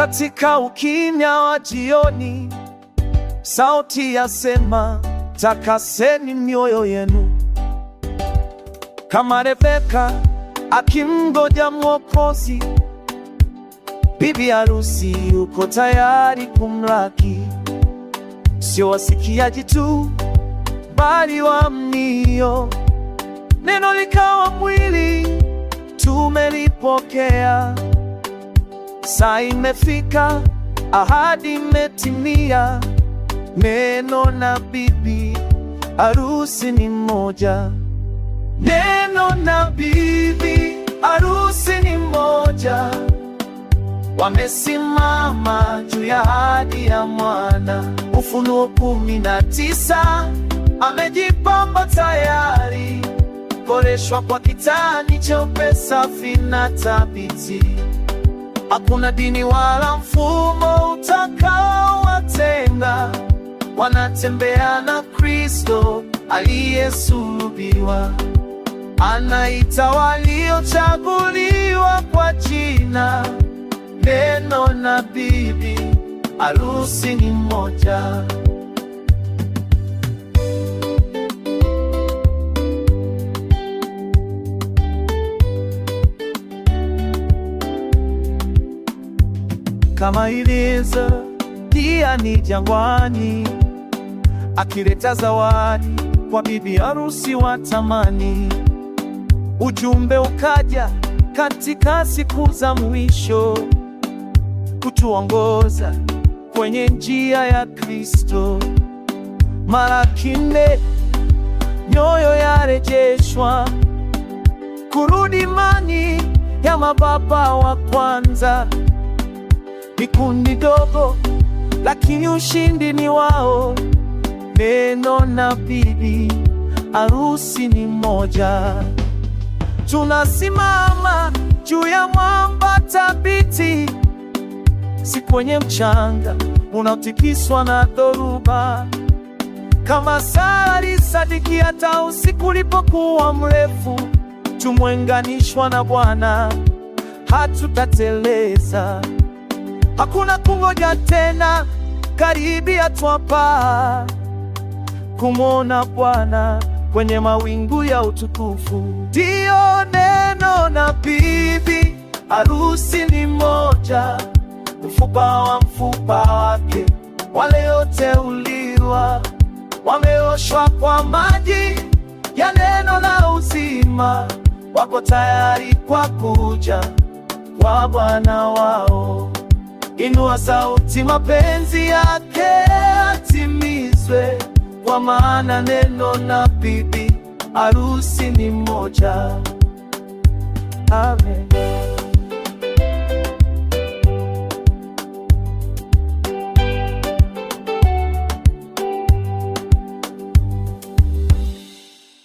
Katika ukimya wa jioni, sauti yasema, takaseni mioyo yenu. Kama Rebeka akimgoja Mwokozi, bibi harusi yuko tayari kumlaki. Sio wasikiaji tu, bali waaminio. Neno likawa mwili, tumelipokea. Saa imefika, ahadi imetimia. Neno na bibi harusi ni moja. Neno na bibi harusi ni moja. Wamesimama juu ya ahadi ya mwana. Ufunuo 19, amejipamba tayari, koreshwa kwa kitani cheupe safi na thabiti. Hakuna dini wala mfumo utakaowatenga, wanatembea na Kristo aliyesulubiwa. Anaita waliochaguliwa kwa jina. Neno na bibi harusi ni moja. Kama Eliza pia ni jangwani, akileta zawadi kwa bibi harusi wa thamani. Ujumbe ukaja katika siku za mwisho, kutuongoza kwenye njia ya Kristo. Malaki 4, nyoyo yarejeshwa kurudi imani ya mababa wa kwanza. Ni kundi dogo, lakini ushindi ni wao. Neno na bibi harusi ni moja. Tunasimama juu ya mwamba thabiti, si kwenye mchanga unaotikiswa na dhoruba. Kama Sara alisadiki hata usiku ulipokuwa mrefu, tumeunganishwa na Bwana, hatutateleza. Hakuna kungoja tena, karibia twapaa kumwona Bwana kwenye mawingu ya utukufu. Ndiyo, neno na bibi harusi ni moja, mfupa wa mfupa wake. Walioteuliwa wameoshwa kwa maji ya neno la uzima, wako tayari kwa kuja kwa Bwana wao. Inua sauti, mapenzi yake yatimizwe, kwa maana neno na bibi harusi ni moja. Amen.